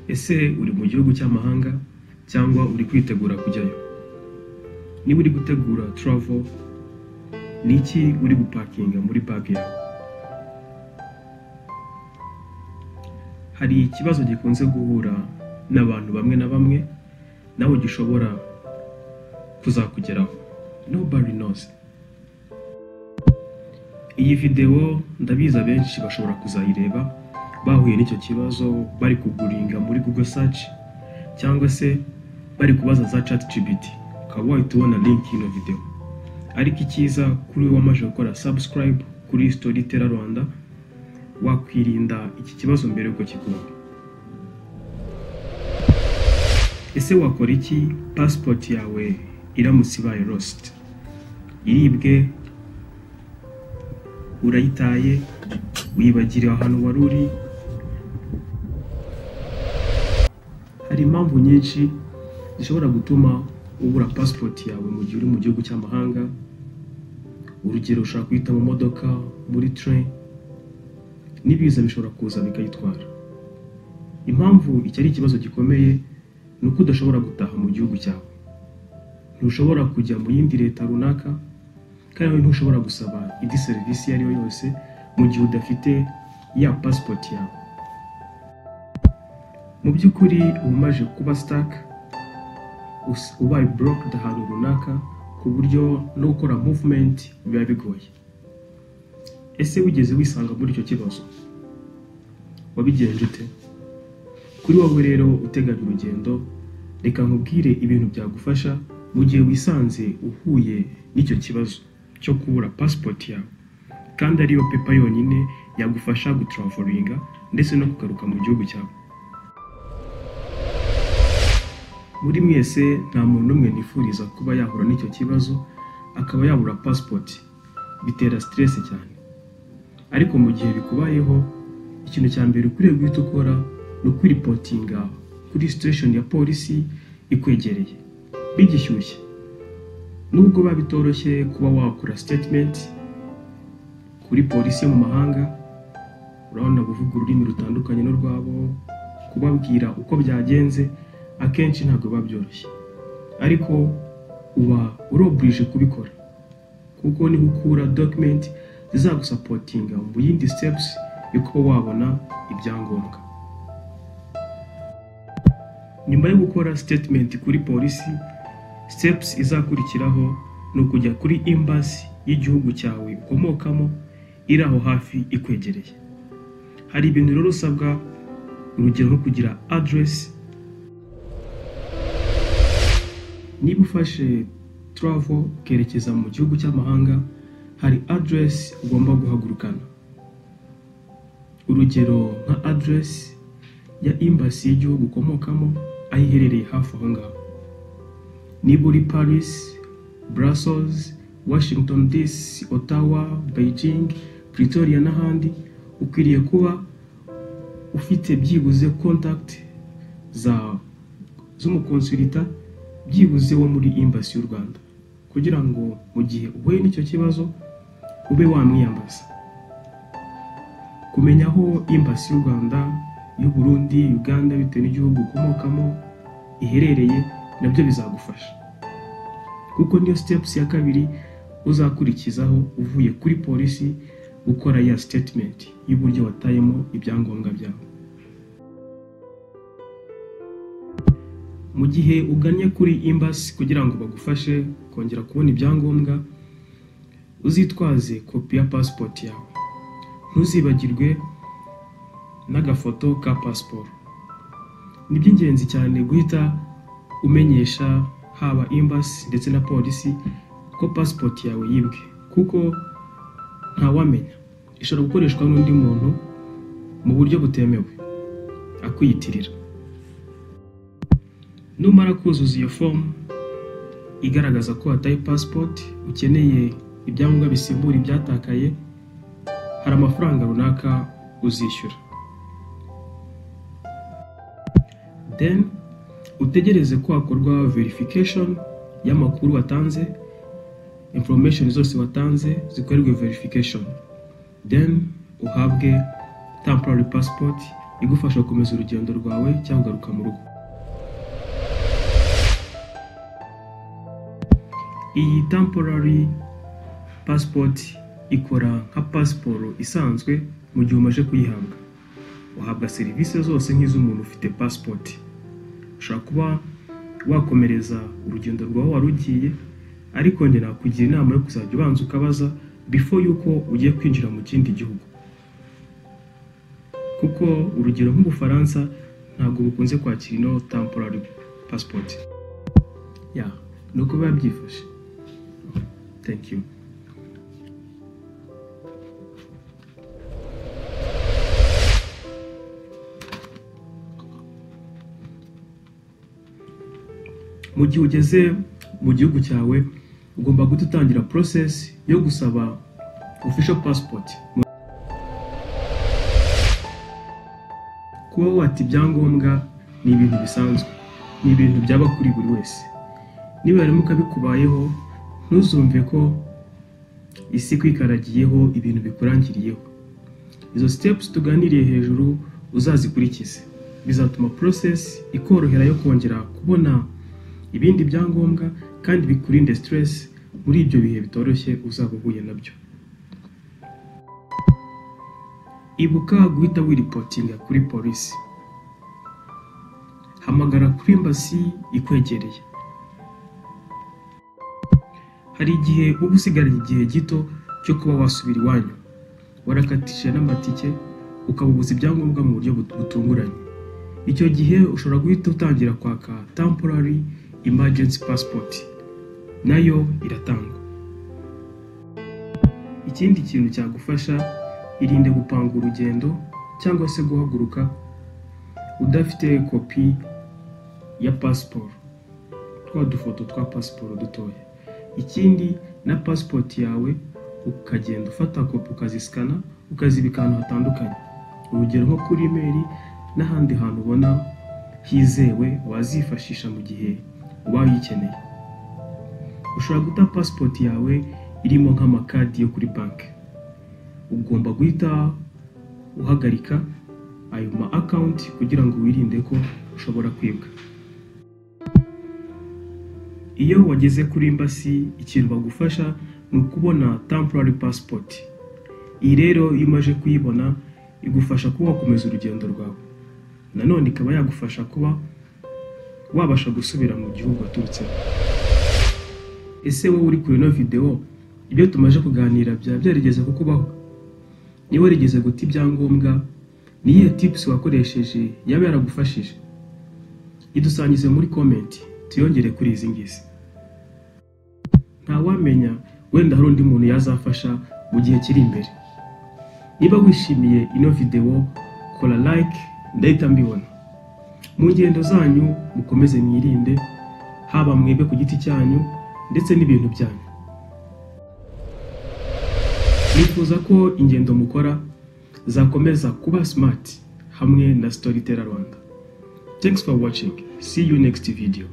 Ese uri mu gihugu cy'amahanga cyangwa uri kwitegura kujyayo? Niba uri gutegura travel, ni iki uri gupakinga muri bag yawe? Hari ikibazo gikunze guhura n'abantu bamwe na bamwe, nawe gishobora kuzakugeraho. Nobody knows. Iyi video ndabizi abenshi bashobora kuzayireba bahuye n'icyo kibazo, bari kuguringa muri Google search cyangwa se bari kubaza za ChatGPT, ukaba wahita ubona link y'ino video. Ariko icyiza kuri wowe wamaze gukora subscribe kuri Storyteller Rwanda, wakwirinda iki kibazo mbere yuko kikubaho. Ese wakora iki passport yawe iramutse ibaye lost? Iribwe, urayitaye, wibagiriwe ahantu wari uri. Hari impamvu nyinshi zishobora gutuma ubura passport yawe mu gihe uri mu gihugu cy'amahanga. Urugero, ushobora kuyita mu modoka, muri train, n'ibiza bishobora kuza bikayitwara. Impamvu iki ari ikibazo gikomeye ni uko udashobora gutaha mu gihugu cyawe, ntushobora kujya mu yindi leta runaka, kandi ntushobora gusaba indi serivisi iyo ari yo yose mu gihe udafite ya passport yawe. Mu by'ukuri uba umaze kuba stuck, ubaye blocked ahantu runaka, ku buryo no gukora movement biba bigoye. Ese wigeze wisanga muri icyo kibazo? Wabigenje ute? Kuri wowe rero uteganya urugendo, reka nkubwire ibintu byagufasha mu gihe wisanze uhuye n'icyo kibazo cyo kubura passport yawe, kandi ariyo paper yonyine yagufasha gutravelinga ndetse no kugaruka mu gihugu cyawe. Muri mwese nta muntu n'umwe nifuriza kuba yahura n'icyo kibazo akaba yabura passport, bitera stress cyane. Ariko mu gihe bikubayeho, ikintu cya mbere ukwiriye guhita ukora ni ukwiripotinga kuri station ya polisi ikwegereye bigishyushye. Nubwo biba bitoroshye kuba wakora statement kuri polisi yo mu mahanga, urabona kuvuga ururimi rutandukanye n'urwabo, kubabwira uko byagenze akenshi ntabwo biba byoroshye, ariko uba uroburije kubikora kuko niho ukura document zizagusapotinga mu yindi steps yo kuba wabona ibyangombwa. Nyuma yo gukora statement kuri polisi, steps izakurikiraho ni ukujya kuri embassy y'igihugu cyawe ukomokamo iri aho hafi ikwegereye. Hari ibintu rero usabwa, urugero nko kugira address. Niba ufashe travel ukerekeza mu gihugu cy'amahanga, hari address ugomba guhagurukana. Urugero nka address ya embassy y'igihugu ukomokamo aho iherereye hafi aho ngaho. Niba uri Paris, Brussels, Washington DC, Ottawa, Beijing, Pretoria n'ahandi, ukwiriye kuba ufite byibuze contact z'umukonsulita byibuze wo muri embassy y'u Rwanda, kugira ngo mu gihe uhuye n'icyo kibazo ube wamwiyambaza. Kumenya aho embassy y'u Rwanda, y'u Burundi, Uganda bitewe n'igihugu ukomokamo iherereye nabyo bizagufasha, kuko niyo steps ya kabiri uzakurikizaho uvuye kuri polisi gukora ya statement y'uburyo watayemo ibyangombwa byawe. Mu gihe ugannye kuri embassy kugira ngo bagufashe kongera kubona ibyangombwa, uzitwaze kopi ya passport yawe, ntuzibagirwe n'agafoto ka passport. Ni iby'ingenzi cyane guhita umenyesha haba embassy ndetse na polisi ko passport yawe yibwe, kuko ntawamenya, ishobora gukoreshwa n'undi muntu mu buryo butemewe akwiyitirira. Numara kuzuza iyo form igaragaza ko wataye passport, ukeneye ibyangombwa bisimbura ibyatakaye, hari amafaranga runaka uzishyura. Then utegereze ko hakorwa verification y'amakuru watanze, information zose watanze zikorerwe verification, then uhabwe temporary passport igufasha gukomeza urugendo rwawe cyangwa kugaruka mu rugo. Iyi temporary passport ikora nka pasiporo isanzwe mu gihe umaze kuyihabwa. Uhabwa serivisi zose nk'iz'umuntu ufite passport. Ushobora kuba wakomereza urugendo rwawe wari ugiye, ariko njye nakugira inama yo kuzajya ubanza ukabaza before yuko ugiye kwinjira mu kindi gihugu, kuko urugero nk'Ubufaransa ntabwo bukunze kwakira ino temporary passport. Ya, nuko biba byifashe. Thank you. Mu gihe ugeze mu gihugu cyawe ugomba guhita utangira process yo gusaba official passport. Kuba wata ibyangombwa ni ibintu bisanzwe, ni ibintu byaba kuri buri wese. Niba biramuka bikubayeho ntuzumve ko isi kwikaragiyeho ibintu bikurangiriyeho. Izo steps tuganiriye hejuru uzazikurikize, bizatuma process ikorohera yo kongera kubona ibindi byangombwa kandi bikurinde stress muri ibyo bihe bitoroshye uzaba uhuye nabyo. Ibuka guhita wiripotinga kuri polisi. Hamagara kuri embassy ikwegereye. Hari igihe uba usigaranye igihe gito cyo kuba wasubira iwanyu, warakatije n'amatike ukabubuza ibyangombwa mu buryo butunguranye. Icyo gihe ushobora guhita utangira kwaka temporary emergency passport, nayo iratangwa. Ikindi kintu cyagufasha, irinde gupanga urugendo cyangwa se guhaguruka udafite kopi ya pasiporo, twa dufoto twa pasiporo dutoya. Ikindi na passport yawe ukagenda ufata kopi ukazisikana ukazibika ahantu hatandukanye, urugero nko kuri email n'ahandi hantu ubona hizewe wazifashisha mu gihe uba uyikeneye. Ushobora guta passport yawe irimo nk'amakadi yo kuri banki, ugomba guhita uhagarika ayo ma account kugira ngo wirinde ko ushobora kwibwa. Iyo wageze kuri embassy ikintu bagufasha ni ukubona temporary passport. Iyi rero iyo umaze kuyibona igufasha kuba wakomeza urugendo rwawe, nanone ikaba yagufasha kuba wabasha gusubira mu gihugu waturutsemo. Ese wowe uri kuri ino video, ibyo tumaze kuganira byaba byarigeze kukubaho? Niba warigeze guta ibyangombwa, ni iyihe tips wakoresheje yaba yaragufashije? Idusangize muri comment tuyongere kuri izi ngizi. Ntawamenya, wenda hari undi muntu yazafasha mu gihe kiri imbere. Niba wishimiye ino video, kora like, ndahita mbibona. Mu ngendo zanyu mukomeze mwirinde, haba mwebwe ku giti cyanyu ndetse n'ibintu byanyu. Nifuza ko ingendo mukora zakomeza kuba smart hamwe na Storyteller Rwanda. Thanks for watching. See you next video.